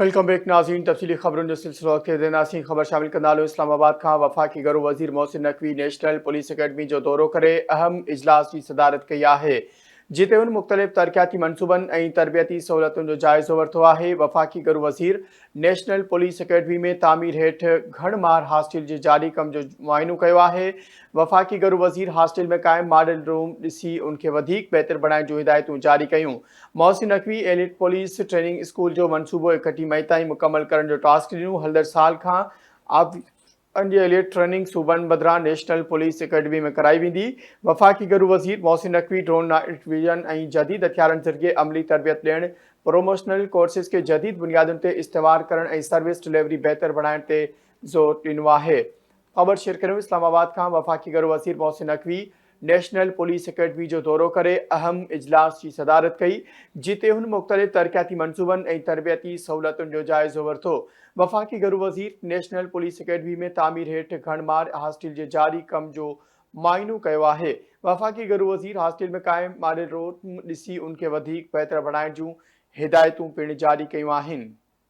Welcome back ناظرين تفصيلي خبرن جو سلسلو اڳتي وڌائينداسين خبر شامل ڪندا هلون اسلام آباد کان وفاقي گهرو وزير Mohsin Naqvi national police academy جو دورو ڪري اهم اجلاس جي صدارت ڪئي آهي جتي هن مختلف ترقياتي منصوبن ۽ تربيتي سهولتن جو جائزو ورتو آهي. وفاقي گهرو وزير نيشنل پوليس اڪيڊمي ۾ تعمير هيٺ گهڻ مار هاسٽل جي جاري ڪم جو معائنو ڪيو آهي. وفاقي گهرو وزير هاسٽل ۾ قائم ماڊل روم ڏسي ان کي وڌيڪ بهتر بڻائڻ جون هدايتون جاري ڪيون. Mohsin Naqvi elite police training school جو منصوبو 31 مئي تائين مڪمل ڪرڻ جو ٽاسڪ ڏنو. هلندڙ سال کان آفيسرن جي ايليٽ ٽريننگ صوبن بدران نيشنل پوليس اڪيڊمي ۾ ڪرائي ويندي. وفاقي گهرو وزير Mohsin Naqvi drone night vision ۽ جديد هٿيارن ذريعي عملي تربيت ڏيڻ، پروموشنل ڪورسز کي جديد بنيادن تي استوار ڪرڻ ۽ سروس ڊليوري بهتر بڻائڻ تي زور ڏنو آهي. خبر شيئر ڪريون اسلام آباد کان وفاقي گهرو وزير Mohsin Naqvi national police academy جو دورو ڪري اهم اجلاس جي صدارت ڪئي، جتي هن مختلف ترقياتي منصوبن ۽ تربيتي سهولتن جو جائزو ورتو. وفاقي گهرو وزير نيشنل پوليس اڪيڊمي ۾ تعمير هيٺ گهڻ ماڙ هاسٽل جي جاري ڪم جو معائنو ڪيو آهي. وفاقي گهرو وزير هاسٽل ۾ قائم ماڊل روم ڏسي ان کي وڌيڪ بهتر بڻائڻ جون هدايتون پڻ جاري ڪيون آهن.